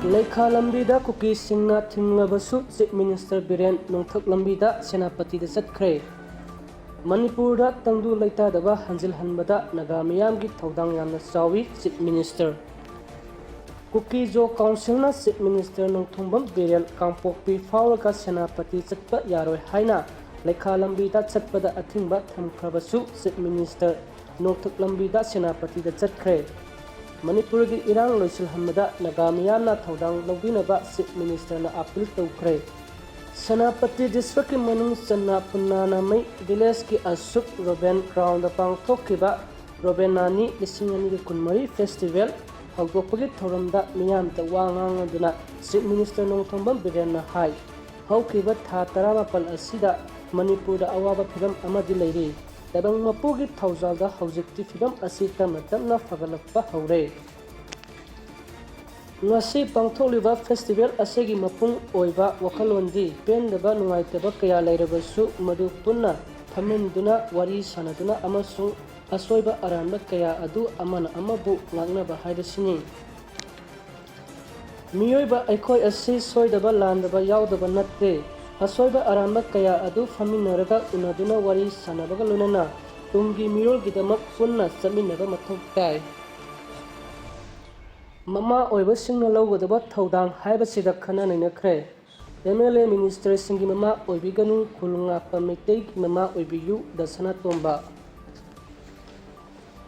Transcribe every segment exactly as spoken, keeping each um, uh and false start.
ꯂꯩꯈꯥ ꯂꯝꯕꯤꯗ ꯀꯨꯀꯤꯁꯤꯡꯅ ꯊꯤꯡꯂꯕꯁꯨ Chief Minister Biren ꯅꯣꯡꯊꯛ ꯂꯝꯕꯤꯗ ꯁꯦꯅꯥꯄꯇꯤꯗ ꯆꯠꯈ꯭ꯔꯦ꯫ ꯃꯅꯤꯄꯨꯔꯗ ꯇꯪꯗꯨ ꯂꯩꯇꯥꯗꯕ ꯍꯟꯖꯤꯜꯍꯟꯕꯗ ꯅꯥꯒꯥ ꯃꯤꯌꯥꯝꯒꯤ ꯊꯧꯗꯥꯡ ꯌꯥꯝꯅ ꯆꯥꯎꯏ, Chief Minister꯫ ꯀꯨꯀꯤ ꯖꯣ ꯀꯥꯎꯟꯁꯤꯜꯅ Chief Minister ꯅꯣꯡꯊꯣꯡꯕꯝ ꯕꯤꯔꯦꯟ ꯀꯥꯡꯄꯣꯛꯄꯤ ꯐꯥꯎꯔꯒ ꯁꯦꯅꯥꯄꯇꯤ ꯆꯠꯄ ꯌꯥꯔꯣꯏ ꯍꯥꯏꯅ ꯂꯩꯈꯥ ꯂꯝꯕꯤꯗ ꯆꯠꯄꯗ ꯑꯊꯤꯡꯕ ꯊꯝꯈ꯭ꯔꯕꯁꯨ Chief Minister ꯅꯣꯡꯊꯛ ꯂꯝꯕꯤꯗ ꯁꯦꯅꯥꯄꯇꯤꯗ ꯆꯠꯈ꯭ꯔꯦ꯫ ꯃꯅꯤꯄꯨꯔꯒꯤ ꯏꯔꯥꯡ ꯂꯣꯏꯁꯤꯜꯍꯟꯕꯗ ꯅꯥꯒꯥ ꯃꯤꯌꯥꯝꯅ ꯊꯧꯗꯥꯡ ꯂꯧꯕꯤꯅꯕ Chief Ministerꯅ ꯑꯥꯄꯤꯜ ꯇꯧꯈ꯭ꯔꯦ꯫ ꯁꯦꯅꯥꯄꯇꯤ districtꯀꯤ ꯃꯅꯨꯡ ꯆꯟꯅ ꯄꯨꯟꯅꯥꯅꯥꯃꯩ villageꯀꯤ ꯑꯁꯨꯛ ꯔꯣꯕꯦꯟ groundꯗ ꯄꯥꯡꯊꯣꯛꯈꯤꯕ ꯔꯣꯕꯦꯟ ꯅꯥꯅꯤ ꯂꯤꯁꯤꯡ ꯑꯅꯤꯒ ꯀꯨꯟꯃꯔꯤ festival ꯍꯧꯗꯣꯛꯄꯒꯤ ꯊꯧꯔꯝꯗ ꯃꯤꯌꯥꯝꯗ ꯋꯥ ꯉꯥꯡꯂꯗꯨꯅ Chief Minister ꯅꯣꯡꯊꯣꯝꯕꯝ ꯕꯤꯔꯦꯟꯅ ꯍꯥꯏ, ꯍꯧꯈꯤꯕ ꯊꯥ ꯇꯔꯥꯃꯥꯄꯜ ꯑꯁꯤꯗ ꯃꯅꯤꯄꯨꯔꯗ ꯑꯋꯥꯕ ꯐꯤꯚꯝ ꯑꯃꯗꯤ ꯂꯩꯔꯤ꯫ ꯇꯥꯏꯕꯪ ꯃꯄꯨꯒꯤ ꯊꯧꯖꯥꯜꯗ ꯍꯧꯖꯤꯛꯇꯤ ꯐꯤꯚꯝ ꯑꯁꯤ ꯇꯞꯅ ꯇꯞꯅ ꯐꯒꯠꯂꯛꯄ ꯍꯧꯔꯦ꯫ ꯉꯁꯤ ꯄꯥꯡꯊꯣꯛꯂꯤꯕ festival ꯑꯁꯤꯒꯤ ꯃꯄꯨꯡ ꯑꯣꯏꯕ ꯋꯥꯈꯜꯂꯣꯟꯗꯤ ꯄꯦꯟꯗꯕ ꯅꯨꯡꯉꯥꯏꯇꯕ ꯀꯌꯥ ꯂꯩꯔꯕꯁꯨ ꯃꯗꯨ ꯄꯨꯟꯅ ꯐꯝꯃꯤꯟꯗꯨꯅ ꯋꯥꯔꯤ ꯁꯥꯟꯅꯗꯨꯅ ꯑꯃꯁꯨꯡ ꯑꯁꯣꯏꯕ ꯑꯔꯥꯟꯕ ꯀꯌꯥ ꯑꯗꯨ ꯑꯃꯅ ꯑꯃꯕꯨ ꯉꯥꯛꯅꯕ ꯍꯥꯏꯕꯁꯤꯅꯤ꯫ ꯃꯤꯑꯣꯏꯕ ꯑꯩꯈꯣꯏ ꯑꯁꯤ ꯁꯣꯏꯗꯕ ꯂꯥꯟꯗꯕ ꯌꯥꯎꯗꯕ ꯅꯠꯇꯦ꯫ ꯑꯁꯣꯏꯕ ꯑꯔꯥꯟꯕ ꯀꯌꯥ ꯑꯗꯨ ꯐꯝꯃꯤꯟꯅꯔꯒ ꯎꯅꯗꯨꯅ ꯋꯥꯔꯤ ꯁꯥꯟꯅꯕꯒ ꯂꯣꯏꯅꯅ ꯇꯨꯡꯒꯤ ꯃꯤꯔꯣꯜꯒꯤꯗꯃꯛ ꯄꯨꯟꯅ ꯆꯠꯃꯤꯟꯅꯕ ꯃꯊꯧ ꯇꯥꯏ꯫ ꯃꯃꯥ ꯑꯣꯏꯕꯁꯤꯡꯅ ꯂꯧꯒꯗꯕ ꯊꯧꯗꯥꯡ ꯍꯥꯏꯕꯁꯤꯗ ꯈꯟꯅ ꯅꯩꯅꯈ꯭ꯔꯦ꯫ MLA ministerꯁꯤꯡꯒꯤ ꯃꯃꯥ ꯑꯣꯏꯕꯤꯒꯅꯨ, ꯈꯨꯜ ꯉꯥꯛꯄ ꯃꯩꯇꯩꯒꯤ ꯃꯃꯥ ꯑꯣꯏꯕꯤꯌꯨ, ꯗ ꯁꯅꯥꯇꯣꯝꯕ꯫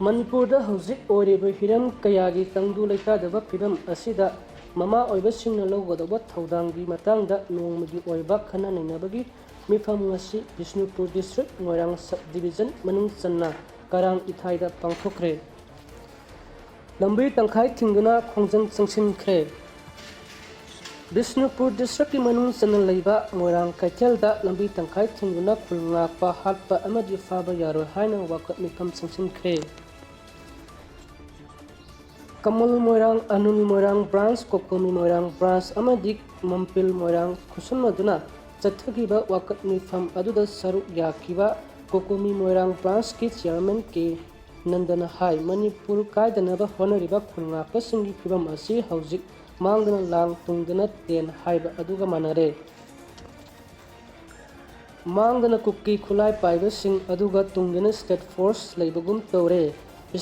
ꯃꯅꯤꯄꯨꯔꯗ ꯍꯧꯖꯤꯛ ꯑꯣꯏꯔꯤꯕ ꯍꯤꯔꯝ ꯀꯌꯥꯒꯤ ꯇꯪꯗꯨ ꯂꯩꯇꯥꯗꯕ ꯐꯤꯕꯝ ꯑꯁꯤꯗ ꯃꯃꯥ ꯑꯣꯏꯕꯁꯤꯡꯅ ꯂꯧꯒꯗꯧꯕ ꯊꯧꯗꯥꯡꯒꯤ ꯃꯇꯥꯡꯗ ꯅꯣꯡꯃꯒꯤ ꯑꯣꯏꯕ ꯈꯟꯅ ꯅꯩꯅꯕꯒꯤ ꯃꯤꯐꯝ ꯉꯁꯤ ꯕꯤꯁꯅꯨꯄꯨꯔ district ꯃꯣꯏꯔꯥꯡ sub division ꯃꯅꯨꯡ ꯆꯟꯅ ꯀꯔꯥꯡ ꯏꯊꯥꯏꯗ ꯄꯥꯡꯊꯣꯛꯈ꯭ꯔꯦ꯫ ꯂꯝꯕꯤ ꯇꯪꯈꯥꯏ ꯊꯤꯡꯗꯨꯅ ꯈꯣꯡꯖꯪ ꯆꯪꯁꯤꯟꯈ꯭ꯔꯦ꯫ ꯕꯤꯁꯅꯨꯄꯨꯔ districtꯀꯤ ꯃꯅꯨꯡ ꯆꯟꯅ ꯂꯩꯕ ꯃꯣꯏꯔꯥꯡ ꯀꯩꯊꯦꯜꯗ ꯂꯝꯕꯤ ꯇꯪꯈꯥꯏ ꯊꯤꯡꯗꯨꯅ ꯈꯨꯜ ꯉꯥꯛꯄ, ꯍꯥꯠꯄ ꯑꯃꯗꯤ ꯐꯥꯕ ꯌꯥꯔꯣꯏ ꯍꯥꯏꯅ ꯋꯥꯀꯠ ꯃꯤꯐꯝ ꯆꯪꯁꯤꯟꯈ꯭ꯔꯦ꯫ ꯀꯃꯜ ꯃꯣꯏꯔꯥꯡ, ꯑꯅꯨꯜ ꯃꯣꯏꯔꯥꯡ branch, ꯀꯣꯀꯣꯃꯤ ꯃꯣꯏꯔꯥꯡ branch ꯑꯃꯗꯤ ꯃꯝꯄꯤꯜ ꯃꯣꯏꯔꯥꯡ ꯈꯨꯠꯁꯝꯅꯗꯨꯅ ꯆꯠꯊꯈꯤꯕ ꯋꯥꯀꯠ ꯃꯤꯐꯝ ꯑꯗꯨꯗ ꯁꯔꯨꯛ ꯌꯥꯈꯤꯕ ꯀꯣꯀꯣꯃꯤ ꯃꯣꯏꯔꯥꯡ branchꯀꯤ chairman ꯀꯦ ꯅꯟꯗꯅ ꯍꯥꯏ, ꯃꯅꯤꯄꯨꯔ ꯀꯥꯏꯗꯅꯕ ꯍꯣꯠꯅꯔꯤꯕ ꯈꯨꯜ ꯉꯥꯛꯄꯁꯤꯡꯒꯤ ꯐꯤꯕꯝ ꯑꯁꯤ ꯍꯧꯖꯤꯛ ꯃꯥꯡꯗꯅ ꯂꯥꯡ, ꯇꯨꯡꯗꯅ ꯇꯦꯟ ꯍꯥꯏꯕ ꯑꯗꯨꯒ ꯃꯥꯟꯅꯔꯦ꯫ ꯃꯥꯡꯗꯅ ꯀꯨꯀꯤ ꯈꯨꯠꯂꯥꯏ ꯄꯥꯏꯕꯁꯤꯡ ꯑꯗꯨꯒ ꯇꯨꯡꯗꯅ state force ꯂꯩꯕꯒꯨꯝ ꯇꯧꯔꯦ꯫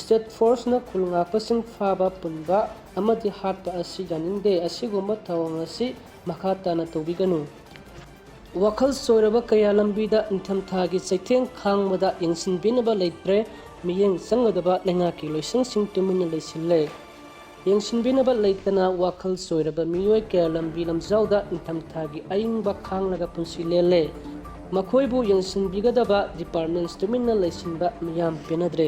State forceꯅ ꯈꯨꯜ ꯉꯥꯛꯄꯁꯤꯡ ꯐꯥꯕ, ꯄꯨꯟꯕ ꯑꯃꯗꯤ ꯍꯥꯠꯄ ꯑꯁꯤ ꯌꯥꯅꯤꯡꯗꯦ꯫ ꯑꯁꯤꯒꯨꯝꯕ ꯊꯧꯑꯣꯡ ꯑꯁꯤ ꯃꯈꯥ ꯇꯥꯅ ꯇꯧꯕꯤꯒꯅꯨ꯫ ꯋꯥꯈꯜ ꯆꯣꯏꯔꯕ ꯀꯌꯥ ꯂꯝꯕꯤꯗ ꯅꯤꯡꯊꯝꯊꯥꯒꯤ ꯆꯩꯊꯦꯡ ꯈꯥꯡꯕꯗ ꯌꯦꯡꯁꯤꯟꯕꯤꯅꯕ ꯂꯩꯇ꯭ꯔꯦ꯫ ꯃꯤꯠꯌꯦꯡ ꯆꯪꯒꯗꯕ ꯂꯩꯉꯥꯛꯀꯤ ꯂꯣꯏꯁꯪꯁꯤꯡ ꯇꯨꯃꯤꯟꯅ ꯂꯩꯁꯤꯜꯂꯦ꯫ ꯌꯦꯡꯁꯤꯟꯕꯤꯅꯕ ꯂꯩꯇꯅ ꯋꯥꯈꯜ ꯆꯣꯏꯔꯕ ꯃꯤꯑꯣꯏ ꯀꯌꯥ ꯂꯝꯕꯤ ꯂꯝꯖꯥꯎꯗ ꯅꯤꯡꯊꯝꯊꯥꯒꯤ ꯑꯏꯪꯕ ꯈꯥꯡꯂꯒ ꯄꯨꯟꯁꯤ ꯂꯦꯜꯂꯦ꯫ ꯃꯈꯣꯏꯕꯨ ꯌꯦꯡꯁꯤꯟꯕꯤꯒꯗꯕ departments ꯇꯨꯃꯤꯟꯅ ꯂꯩꯁꯤꯟꯕ ꯃꯤꯌꯥꯝ ꯄꯦꯟꯅꯗ꯭ꯔꯦ꯫